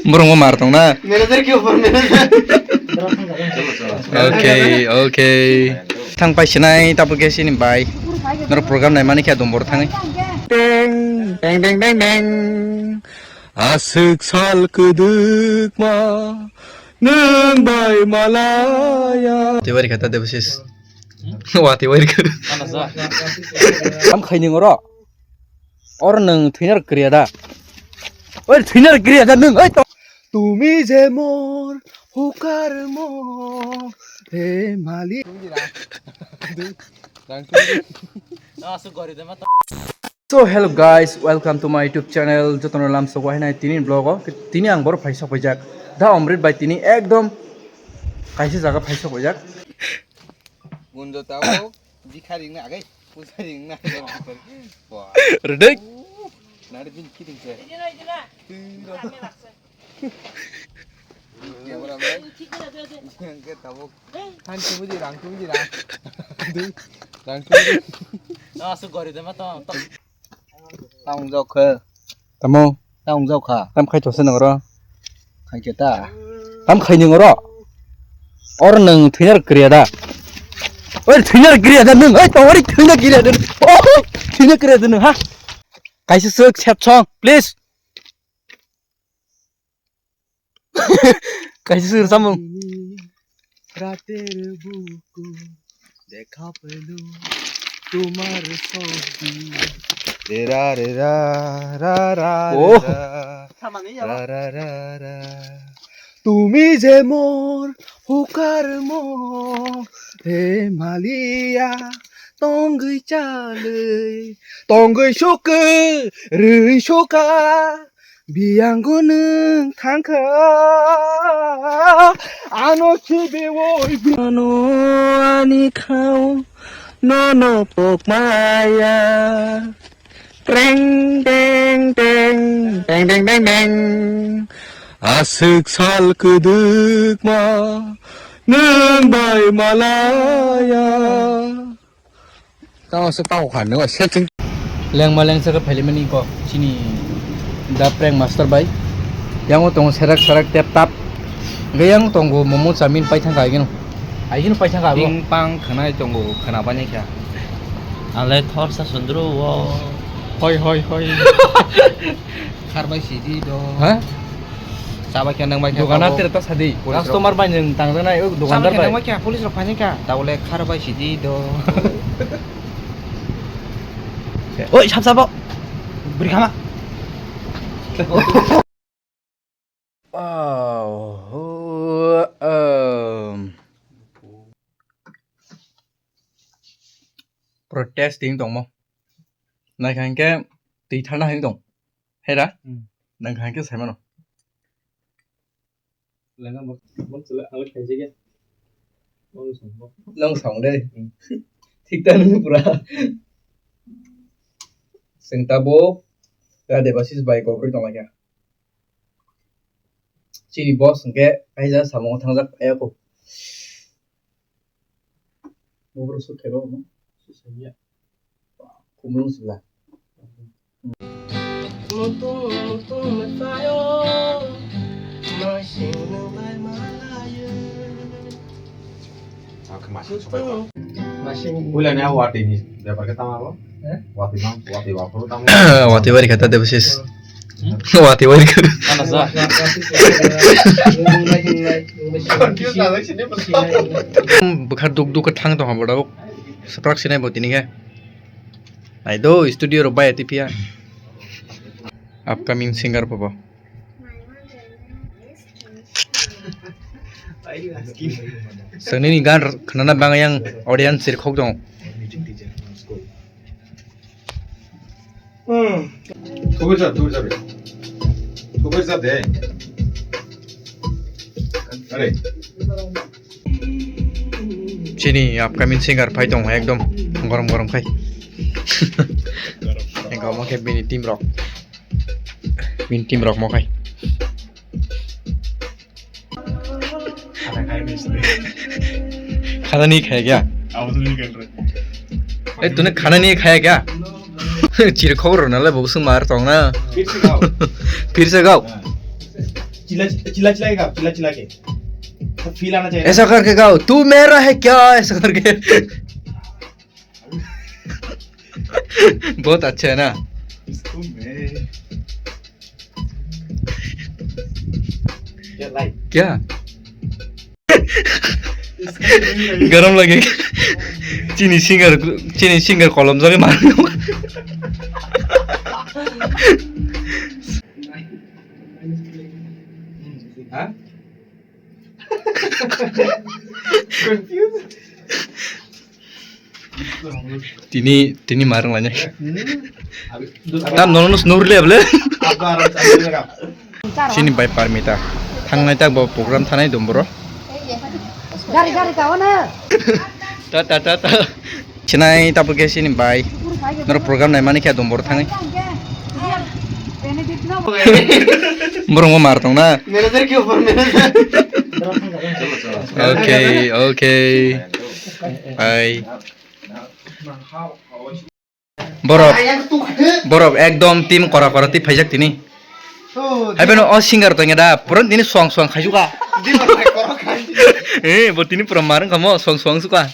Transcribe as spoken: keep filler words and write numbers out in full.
Borok bo mar tong na. Manager ke upor manager. Okay, okay. Thang pai sinai tapo ke sini bai. Noro program nai mani khe dum bor thangwi. Teng, teng, teng, teng, teng. Aswk sal kwdwkma nwng bai malaya. Tei bai kha ta Debasis. Wa tei bai kha. Am khaini ngoro. Or nwng thwinar kriya da? Oi, thwinar kriya da nwng? Oi, to-, tumi je mor hukar mo, he malik. So hello guys, welcome to my YouTube channel. Jotono lam sok wahinai tini vlog o. Tini ang boro phai sok paijak. Da Omrit bai tini ekdom kaisa jaga phai sok paijak. Gunjo tao. Bikharing na agai, pusaring na agai. Wah. Redek. Nari bin kiting se. Tiro. Camera man. Yang ke tabuk. Than kimuji rang kimuji rang. Dui. Rang kimuji. No, asu gori dema to. Tang jok khe. Tamo. Tang jok kha. Tam khai those nang ro. Khai khe ta. Tam khai ning ro. Or nwng thwinar kriya da? Oi, thwinar kriya da nwng? Oi, to ori thwinar kriya da. Oh, thwinar kriya da nwng ha. Kaisa suk sep song, please. Kaisa sir samung. Rater buku dekha pelu tumar sobi. Rera, rera, ra, ra, Oh. Rera, ra, ra, ra, ra. Tumi je mor hukar mo he maliya tongwi chalwi tongwi sukwi rwi suka. Biyango nwng thangkha, ano sibiwoi bi-, ano ani khao, nono pokmaya. Treng, teng, teng, teng, teng, teng, teng. Aswk sal kwdwkma, nwng bai malaya. Tamo se tamo kha, nung se ching. Lengma lengsa khe phailimani kok chini da prank master bai. Yango tongo serak serak tep tap. Hwnkhe yang tongo momo chamin paithang kha aigeno. Aigeno paithang kha abo. Ping pang khwnai tongo, khwnabani kha. Alai thor sa sundru o. Hoi, hoi, hoi. Kharbai sidi do. Ha? Chabai khe nang bai khe Dokanar abo. Tere ta sadi. Police rok. Customer bai nang tangjaknai, o dukandar bai. Chabai khe nang bai khe police rok phaini kha. Tabole kharbai sidi do. Oi, sab sabo. Bwrwi khama. Oh, um. Protest ding tongmo. Naikha hinkhe twi tharna hing tong. Hera? Hmm. Naikha hinkhe saimano. Lenga bo, bo chwla alak khaijak ya. Bo song bo. Nang song de. Hmm. Thik ta nang pura. Seng ta bo. Ya Debasis bai kok rwi tong lai kha. Chini boss hwnkhe kaisa samung thangjak phaiya kho. Bobo rok sut khe bo omo. Sut sai ya. Khumulwng sibla. Mutung mutung mwtaio, masing nung bai malaio. Masing. Puila ni a watwi ni bepar khe tamo abo? Eh? Watwi mang, watwi waphuru tamo? Watwi bari kha ta Debasis. Hmm? Watwi bari kha. Ano sa? Confuse na lai sini. Bwkha duk duk khe thang tong ha bo da. Swprak sinai bo tini khe. Nai do studio rok bai ati phiya. Upcoming singer bo bo. Swnini gan r-, khnana bang yang audience sir khok dong. Thubui sa, thubui sa be. Thubui sa de. Are. Chini upcoming singer phai tong hai ekdom gorom gorom khai. Engka omo khe bini team rok. Bini team rok mo khai. Khana ni khaya kya? Eh, tune khana ni khaya kya? Chir khobor na le bo sung mar tong na. Phir se gao. Phir se gao. चिल्ला चिल्ला चिल्ला के गाओ, चिल्ला चिल्ला के। तो फील आना चाहिए। ऐसा करके गाओ, "तू मेरा है क्या?" ऐसा करके। बहुत अच्छा है ना? इसको मैं क्या लाइक क्या? गरम लगे। चीनी सिंगर, चीनी सिंगर कलम जगे मार। Tini, tini marang lanya. Tam nono snurle able. Sini bai Parmita. Thangnai tak bo program thanai dum bro. Gari, gari, kau na. Ta, ta, ta, ta. Chinai tapu ke sini bai. Nor program nai mani kya dum bro thangai. Bro mo mar tong na. Manager ke upar manager. Okay, okay. Bye. Borok, borok ekdom team kora kora tei phaijak tini. Hai beno o singer to ngeda puran tini suang suang khaijuka. Eh, bo tini puran marang kamo suang suang suka.